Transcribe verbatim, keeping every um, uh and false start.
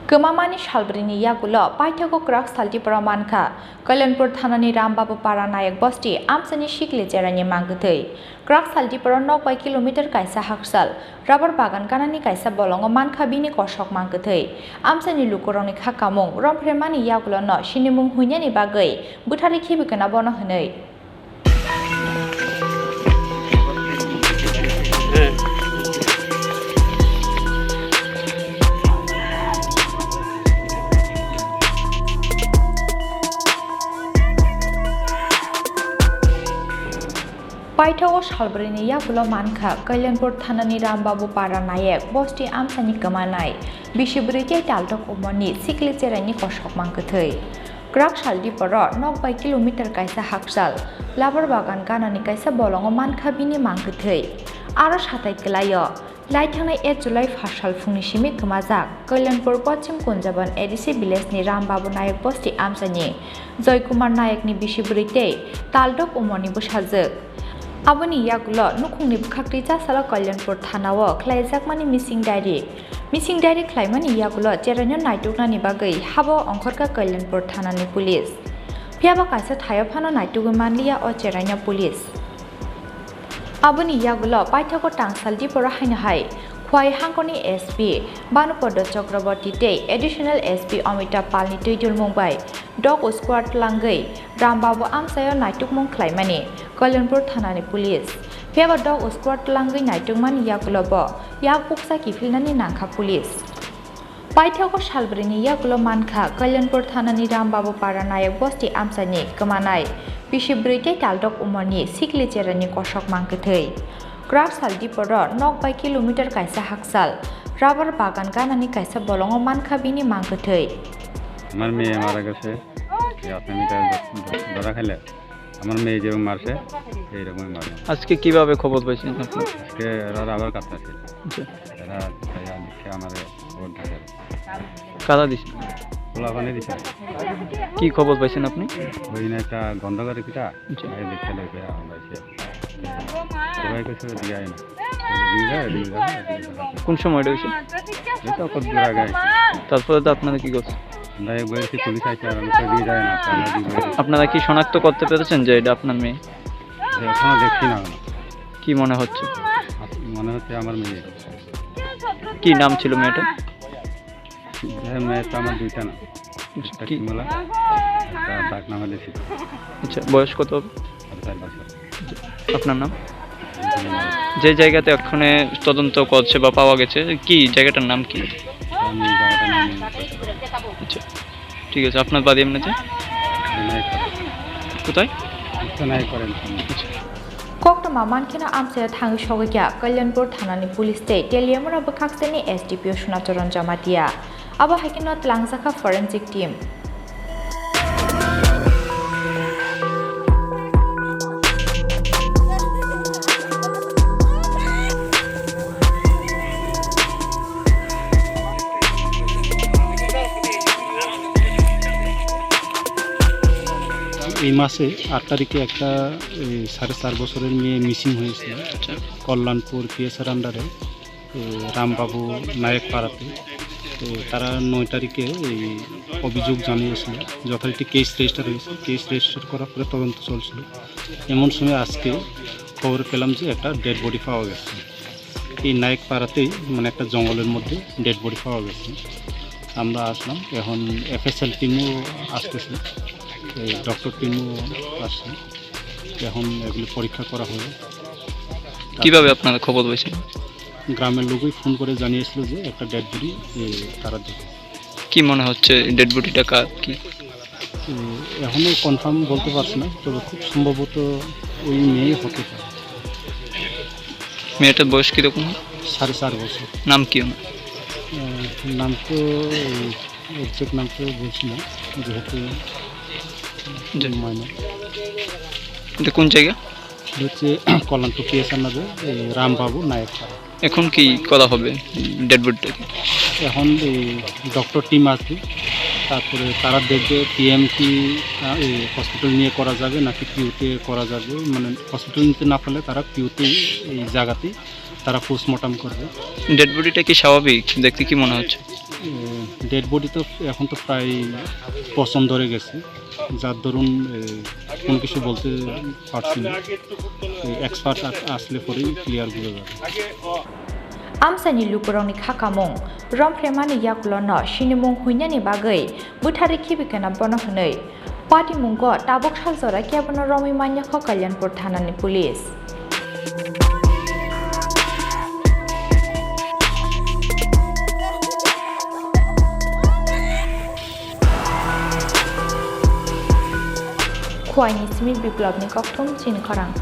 Kwmamani salbrwini yagulo paithago kwrak saltiporo mankha Kalyanpur thanani Rambabu Para Nayak bosti amchaini sikli cherani mangkwthwi. Kwrak saltiporo nok bai kilometer kaisa hakchal rubber bagan ganani kaisa bolongo mankha bini kosok mangkwthwi. Amchaini lukurokni kha kamung romphre mani yagulono sinimung huinani bagwi bwtharwi khibi kwna bono hwnwi. Paithago salbrwini yagulo mankha Kalyanpur thanani Rambabu Para Nayak bosti amchaini kwmanai bisi bwrwi tei taltok umorni sikli cheraini kosok mangkwthwi. Kwrak saltiporo nok bai kilometer kaisa hakchal labar bagan ganani kaisa bolongo mankha bini mangkwthwi. Aro satai kwlaio, lai thangnai ek July phasal phungni simi kwmajak Kalyanpur Pochim Kunjaban A D C village ni Rambabu Nayak bosti amchaini Joy Kumar Nayakni bisi bwrwi tei taltok umorni bwsajwk. Aboni yagulo nukhungni bwkhaktwi chasalo Kalyanpur thanao khlaijakmani missing diary. Missing diary khlaimani yagulo cheraino naituknani bagwi habo ongkhorkha Kalyanpur thanani police. Phiyaba kaisa thaio phano naitugwi manliya o cheraino police. Aboni yagulo paithago tang saltiporo haino hai Khwai hangkoni S P Bhanupada Chakraborty tei Additional S P Amitabh Palni twi dulmung bai dog squad twlangwi Rambabu amchaio naitukmung khlaimani Kalyanpur thanani police. Phiyaba dog squad twlangwi naitukmani yagulo bo yak bukcha kiphilnani nangkha police. Paithago salbrwini yagulo mankha Kalyanpur thanani Rambabu Para Nayak bosti amchaini kwmanai bisi bwrwi tei taltok umorni sikli cherani kosok mangkwthwi. Kwrak saltiporo nok bai kilometer kaisa hakchal rubber bagan ganani kaisa bolongo mankha bini mangkwthwi. আমার মেয়ে মারা গেছে, এই আসামিটা ধ-, ধরা খেলে আমার মেয়ে যেভাবে মারছে, এইরকমই মারলো। আজকে কিভাবে খবর পাইছেন আপনি? আজকে এরা রাবার কাটতে আসছিল। আচ্ছা। এরা তাই আজকে আমার খবর থাকে। কারা দিছে? পোলাপানে দিছে। কি খবর পাইছেন আপনি? ওই না একটা গন্ধ করে কিটা, আচ্ছা। এই দেখতে লইবে আমরা এসে। সবাই কিছু দিয়ে আয় না। দিয়ে যায়, দিয়ে যায়, দিয়ে যায়। কোন সময় এটা হয়েছে? এই তো কত দূর আগে হয়েছে। তারপরে তো আপনারা কি করছেন? আমরা এই বলেছি পুলিশ আছে, আর আমরা তো দিয়ে যায় না, তো আমরা দিয়ে যায়। আপনারা কি শনাক্ত করতে পেরেছেন যে এটা আপনার মেয়ে? যে এখনো দেখছি না আমরা। কি মনে হচ্ছে? মনে হচ্ছে আমার মেয়ে। কি নাম ছিল মেয়েটার? হ্যাঁ, মেয়ের তো আমার দুইটা নাম। একটা কি? শিমলা, একটা ডাক নাম হলে শিমলা। আচ্ছা, বয়স কত হবে? আর চার বছর। আপনার নাম? যে জায়গাতে এক্ষণে তদন্ত করছে বা পাওয়া গেছে, কি জায়গাটার নাম কি? আমি জায়গাটার নাম বলতে পারবো না। আচ্ছা, ঠিক আছে। আপনার বাড়ি এমনিতে? আমি নাই করেন। কোথায়? ইচ্ছা নাই করেন। আচ্ছা। Koktwma mankheno amchaio thangwi sogwikha Kalyanpur thanani police tei Teliamura bwkhakseni S D P O Sunacharan Jamatia. Abo hai kheno twlangjakha forensic team. এই মাসে আট তারিখে একটা, এই, সাড়ে চার বছরের মেয়ে মিসিং হয়েছিল। আচ্ছা। কল্যাণপুর পিএসআর আন্ডারে, এই, রামবাবু নায়ক পাড়াতে। তো তারা নয় তারিখে এই অভিযোগ জানিয়েছিল, যথারীতি কেস রেজিস্টার হয়েছে। কেস রেজিস্টার করার পরে তদন্ত চলছিল। এমন সময় আজকে খবর পেলাম যে একটা ডেড বডি পাওয়া গেছে। এই নায়ক পাড়াতেই, মানে, একটা জঙ্গলের মধ্যে ডেড বডি পাওয়া গেছে। আমরা আসলাম, এখন এফএসএল টিমও আসতেছে, এই ডক্টর টিমও আসছে, এখন এগুলো পরীক্ষা করা হবে। কিভাবে আপনারা খবর পাইছেন? গ্রামের লোকই ফোন করে জানিয়েছিল যে একটা ডেড বডি, এ, তারা দেখে। কি মনে হচ্ছে ডেড বডিটা কার, কি? এ, এখনো কনফার্ম বলতে পারছি না, তবে খুব সম্ভবত ওই মেয়ে হতে পারে। মেয়েটার বয়স কিরকম? সাড়ে চার বছর। নাম কি ওনার? এ, নাম তো, এ, এক্সাক্ট নাম তো বলছি না, যেহেতু জি। মাইনর। এটা কোন জায়গা? এটা হচ্ছে কল্যাণপুর পিএসআর আন্ডারে, এ, রামবাবু নায়ক পাড়া। এখন কি করা হবে ডেড বডিটাকে? এখন এই ডক্টর টিম আসবে, তারপরে তারা দেখবে পিএম কি, আহ, এই হসপিটাল নিয়ে করা যাবে নাকি পিউতে করা যাবে, মানে হসপিটাল নিতে না পারলে তারা পিউতে এই জায়গাতেই তারা পোস্টমর্টম করবে। ডেড বডিটা কি স্বাভাবিক? দেখতে কি মনে হচ্ছে? ডেড বডি তো এখন তো প্রায় পচন ধরে গেছে, যার দরুন এ, কোনো কিছু বলতে পারছি না। এক্সপার্ট আসলে পরেই ক্লিয়ার বোঝা যাবে। Amchaini lukurokni kha kamung romphre mani yakulono sinimung huinani bagwi bwtharwi khibi kheno bono hwnwi patimungo tabuk saljora kebono romwi manya kho Kalyanpur thanani police. Khwaini simi Biplobni kokthum chini khorang.